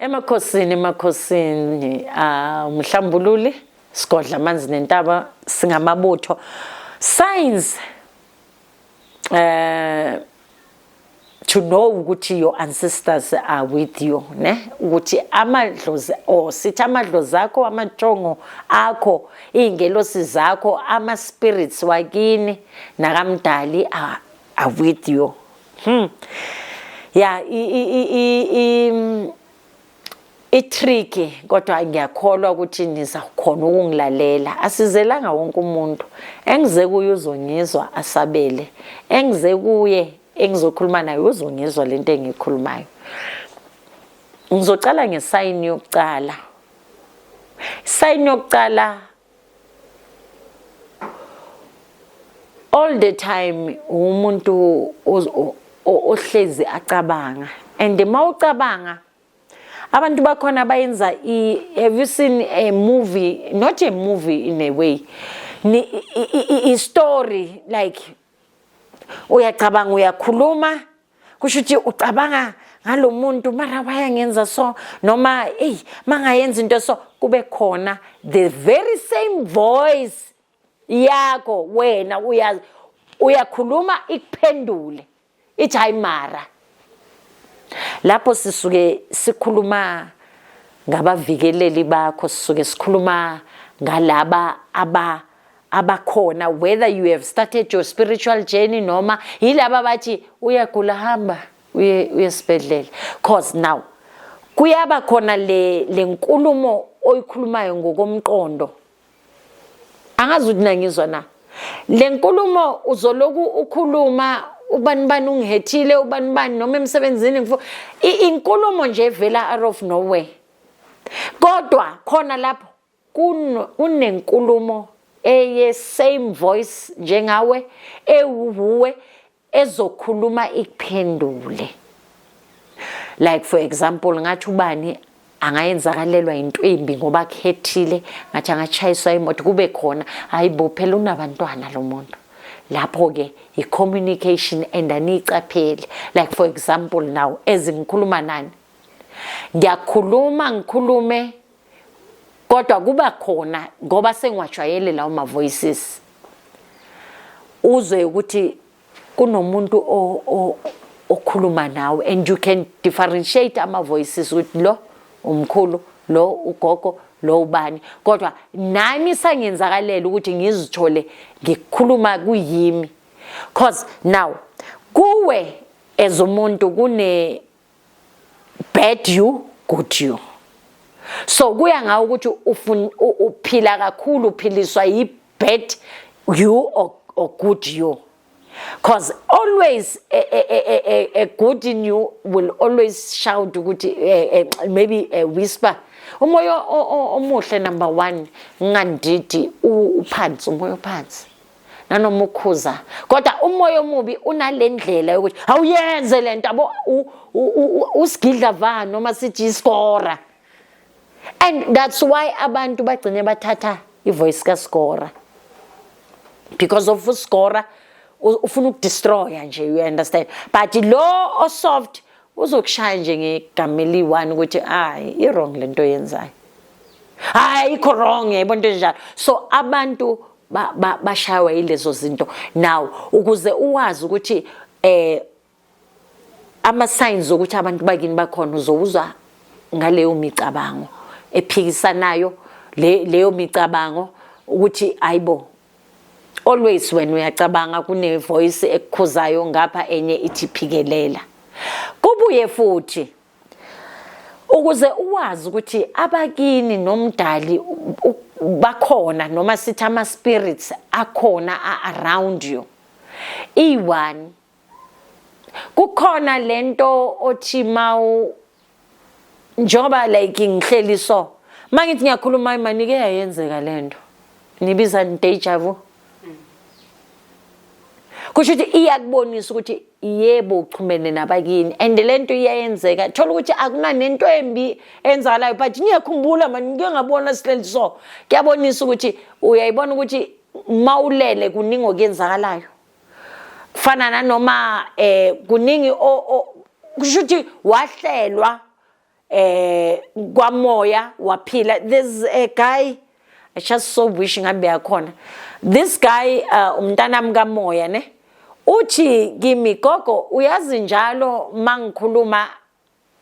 Emakhosini, emakhosini, ah, umhlambululi sigodla amanzi nentaba, singamabutho. Signs to know ukuthi your ancestors are with you, ne, ukuthi amadlozi, or sithi amadlozi akho, amathongo akho, iy'ngelosi zakho, ama spirits wakini nakamdali are with you. Yeah, i-tricky, kodwa ngiyakholwa ukuthi nizawukhona ukungilalela. Asizelanga wonke umuntu. Engize kuye uzongizwa asabele, engize kuye engizokhuluma naye uzongizwa lento engiyikhulumayo. Ngizocala ngesayini yokucala. Isayini yokucala, all the time umuntu ohlezi acabanga, and mawucabanga abantu bakhona bayenza i, have you seen a movie? Not a movie in a way, ni i story, like uyacabanga, uyakhuluma, kusho ukuthi ucabanga ngalomuntu, mara wayangenza so, noma hey, mangayenza into so, kube khona the very same voice yakho wena uyakhuluma ikuphendule, ithi hayi. Mara lapho sisuke sikhuluma ngabavikeleli bakho, sisuke sikhuluma ngalaba abakhona, whether you have started your spiritual journey noma yilaba bathi uyagula, hamba uye esibhedlela. 'Cause now kuyaba khona le nkulumo oyikhulumayo ngokomqondo. Angazi ukuthi nangizwa na le nkulumo. Uzoloku ukhuluma, ubani bani ungihethile, ubani bani, noma emsebenzini inkulumo nje evela out of nowhere, kodwa khona lapho kunenkulumo eye same voice njengawe, ewuwe, ezokhuluma ikuphendule. Like for example, ngathi ubani angayenzakalelwa into embi ngoba akuhethile, ngathi angachayiswa imoto, kube khona, hayi bo, phela unabantwana lo muntu. Lapho-ke i-communication and aniyicapheli. Like for example, now as ngikhuluma nani, ngiyakhuluma, ngikhulume, kodwa kuba khona, ngoba sengiwajwayele lawo ma-voices, uzwe ukuthi kunomuntu okhuluma nawe, and you can differentiate ama-voices ukuthi lo umkhulu, lo ugogo, lo ubani. Kodwa nami sangenzakalela ukuthi ngizithole ngikhuluma kuyimi, 'cause now kuwe as umuntu kune bad you, good you. So kuya ngawo ukuthi uphila kakhulu, uphiliswa yi bad you or good you, 'cause always a good in you will always shout ukuthi maybe a whisper. Umoya omuhle, number 1, ngandidi uphansi, umoya ophansi nanoma ukhuza, kodwa umoya omubi unalendlela yokuthi awuyenze lento, abo usigidla va, noma sithi iskora. And that's why abantu bagcine bathatha ivoice kaskora, because of uskora ufuna ukudestroya nje, you understand? But lo osoft uzokushaya nje ngegama eliyi-one ukuthi hayi, i-wrong lento oyenzayo, hayi, ayikho wrong, yayibona into enjalo. So abantu bashaywa yilezo zinto. Now ukuze uwazi ukuthi ama signs ukuthi abantu bakini bakhona, uzowuzwa ngaleyo micabango ephikisanayo, le leyo micabango ukuthi ayibo, always wena uyacabanga, kune voice ekukhuzayo ngapha, enye ithi phikelela. Kubuye futhi ukuze uwazi ukuthi abakini nomdali bakhona, noma sithi ama spirits akhona around you, i-one kukhona lento othi mawu njengoba like ngihleli so, mangithi ngiyakhuluma, manike yayenzeka lento nibiza deja vu. Kusho ukuthi iyakubonisa ukuthi yebo, uchumene nabakini, and lento iyayenzeka. Thola ukuthi akunanento embi enzakalayo, but ngiyakhumbula mani ngike ngabona sihleli so. Kuyabonisa ukuthi uyayibona ukuthi mawulele kuningi okuyenzakalayo, kufana nanoma kuningi, kusho ukuthi wahlelwa. Kwamoya waphila. There's a guy I just so wish ngabe yakhona this guy, umntanami kamoya ne, uthi kimi, "Gogo, uyazi njalo mangikhuluma,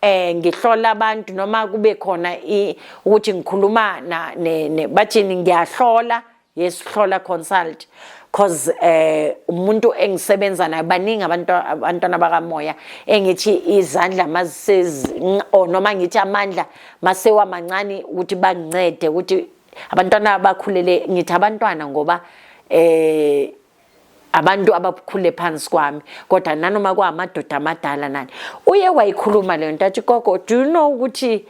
ngihlola abantu noma kube khona ukuthi ngikhuluma na ne bathini, ngiyahlola." Yes, hlola, consult, cause umuntu engisebenza naye, baningi abantu, abantwana bakamoya engithi izandla masezi or noma ngithi amandla masewa mancane ukuthi bangincede ukuthi abantwana bakhulele. Ngithi abantwana ngoba abantu abakhule phansi kwami, kodwa nanoma kwamadoda amadala nani. Uye wayikhuluma leyo nto, athi, "Gogo, do you know ukuthi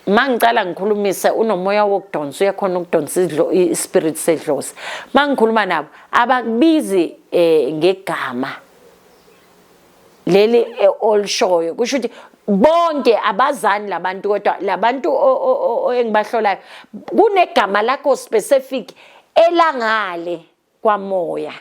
mangicala ngikhulumise unomoya wokudonsa, uyakhona ukudonsa ispirit sedlozi. Mangikhuluma nabo abakubizi ngegama leli olishoyo." Kusho ukuthi bonke abazani labantu, kodwa labantu engibahlolayo kunegama lakho specific elangale kwamoya,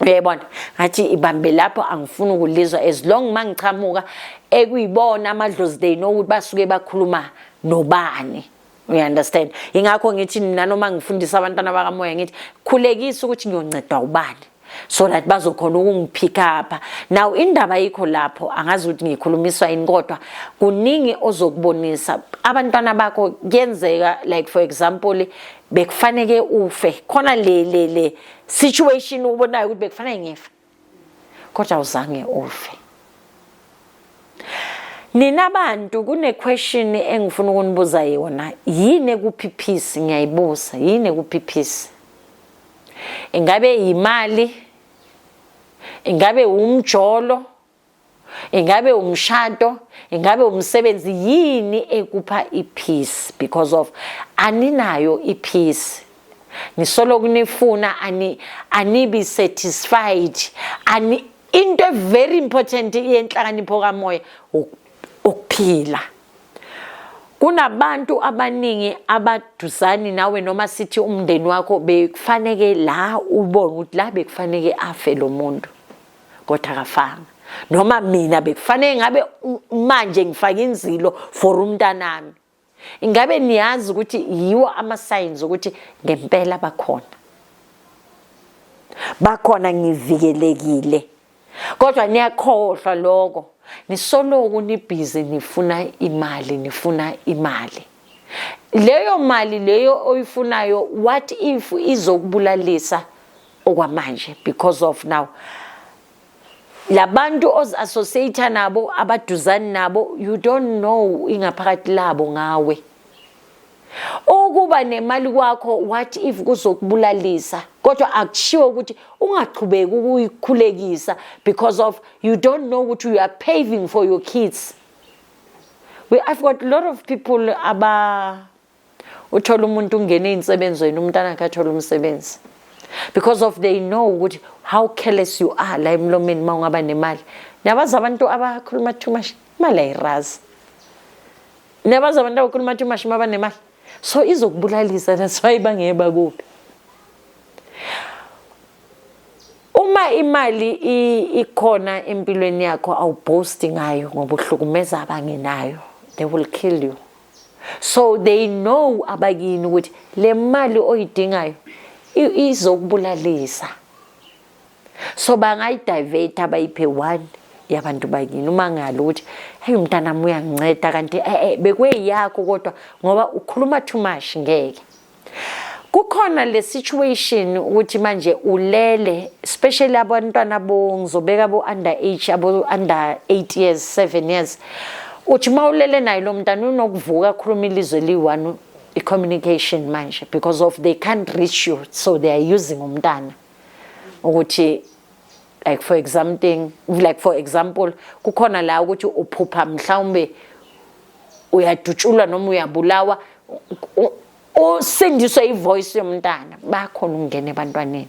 uyayibona. Ngathi ibambe lapho, angifuni ukulizwa as long mangichamuka ekuyibona amadlozi, they know ukuthi basuke bakhuluma nobani, you understand? Ingakho ngithi nanoma ngifundisa abantwana bakamoya, ngithi khulekisa ukuthi ngiyoncedwa ubani so that bazokhona ukungipick up. Now indaba yikho lapho, angazi ukuthi ngikhulumiswa yini, kodwa kuningi ozokubonisa abantwana bakho. Kuyenzeka, like for example, bekufaneke ufe khona le situation ubonayo ukuthi bekufanele ngife, kodwa awuzange ufe. Nina bantu, kune question engifuna ukunibuza yona: yini ekuphi peace? Ngiyayibuza, yini ekuphi peace? Ingabe imali? Ingabe umjolo? Ingabe umshado? Ingabe umsebenzi? Yini ekupha ipeace? Because of aninayo ipeace, nisolo kunifuna, anibi satisfied. Ani into very important yenhlakanipho kamoya ukuphila. Kunabantu abaningi abaduzani nawe, noma sithi umndeni wakho, bekufaneke la ubone ukuthi la bekufaneke afe lo muntu kodwa akafanga, noma mina bekufanele ngabe manje ngifake inzilo for umntanami. Ingabe niyazi ukuthi yiwo ama-signs ukuthi ngempela bakhona, bakhona, ngivikelekile, kodwa niyakhohlwa lokho, nisoloku nibhizi nifuna imali, nifuna imali. Leyo mali leyo oyifunayo, what if izokubulalisa okwamanje? Because of now labantu ozi-associate nabo, abaduzani nabo, you don't know ingaphakathi labo ngawe. Ukuba nemali kwakho, what if kuzokubulalisa? Kodwa akushiwo ukuthi ungachubeki ukuyikhulekisa, because of you don't know ukuthi you are paving for your kids. I've got a lot of people aba uthola umuntu ungene ey'nsebenzweni, umntana akhe athole umsebenzi because of they know ukuthi how careless you are la emlomeni uma ungaba nemali. Niyabazi abantu abakhuluma too much, imali ayirazi. Niyabazi abantu abakhuluma too much uma banemali, so izokubulalisa. That's why bangeke bakuphi uma imali ikhona empilweni yakho. Awuboasti ngayo ngoba uhlukumeza abangenayo, they will kill you. So they know abakini ukuthi le mali oyidingayo izokubulalisa, so bangayidivert, abayiphe one yabantu bakini. Uma ngalo ukuthi, "Hey, umntanami uyanginceda," kanti bekweyakho, kodwa ngoba ukhuluma too much, ngeke. Kukhona le situation ukuthi manje ulele, especially abantwana bo, ngizobeka bo under age, abo under 8 years, 7 years. Uthi mawulele naye lo mntana, unokuvuka akhuluma ilizwe eliyi-one, i-communication manje, because of they can't reach you, so they are using umntana ukuthi like for example kukhona la ukuthi uphupha mhlawumbe uyadutshulwa noma uyabulawa, usindiswe ivoice yomntana. Bakhona ukungena ebantwaneni,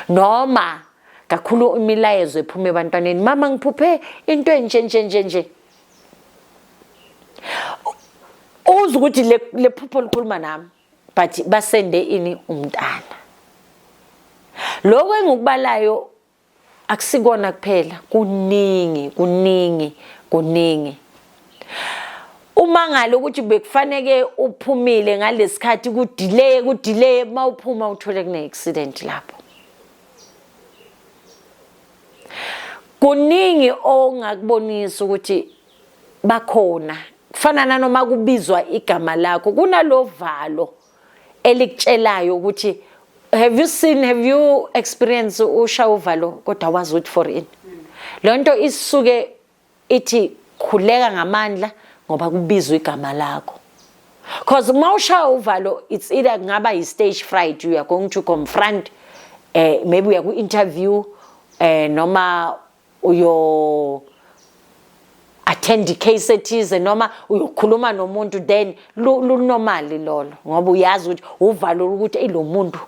noma kakhulu imilayezo ephuma ebantwaneni: "Mama, ngiphuphe into enje nje nje nje." Uze ukuthi le phupho likhuluma nami, but basende ini? Umntana. Lokho engikubalayo akusikona kuphela, kuningi, kuningi, kuningi. Umangale ukuthi bekufaneke uphumile ngalesikhathi ku-delay ku-delay uma uphuma uthole kune-accident lapho. Kuningi ongakubonisa ukuthi bakhona kufana nanoma kubizwa igama lakho kunalovalo elikutshelayo ukuthi have you seen have you experienced usha uvalo kodwa wazi ukuthi for ini lo nto isuke ithi khuleka ngamandla ngoba kubizwa igama lakho because uma ushaya uvalo it's either kungaba yi-stage fright you are going to confront maybe uya ku-interview noma uyo attend i-case ethize noma uyokhuluma nomuntu then lunormal lolo ngoba uyazi ukuthi uvalo ukuthi eyi lo muntu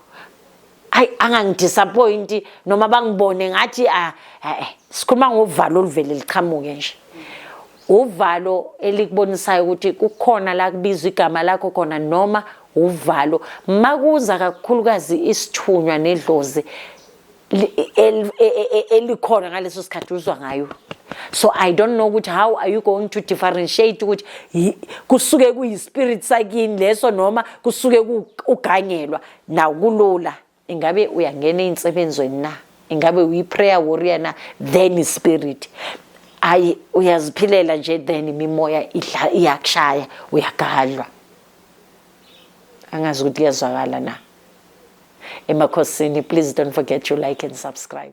ayi angangidisappoint noma bangibone ngathi ah sikhuluma ngovalo oluvele liqhamuke nje uvalo elikubonisayo ukuthi kukhona la kubizwa igama lakho khona noma uvalo makuza kakhulukazi isithunywa nedlozi elikhona ngaleso sikhathi uzwa ngayo so i don't know ukuthi how are you going to differentiate ukuthi kusuke kuyi-spirit sakini leso noma kusuke uganyelwa now kulula ingabe uyangena ey'nsebenzweni na ingabe uyi-prayer warrior na then i-spirit ayi uyaziphilela nje then imimoya iyakushaya uyagadlwa angazi ukuthi kuyazwakala na emakhosini please don't forget to like and subscribe.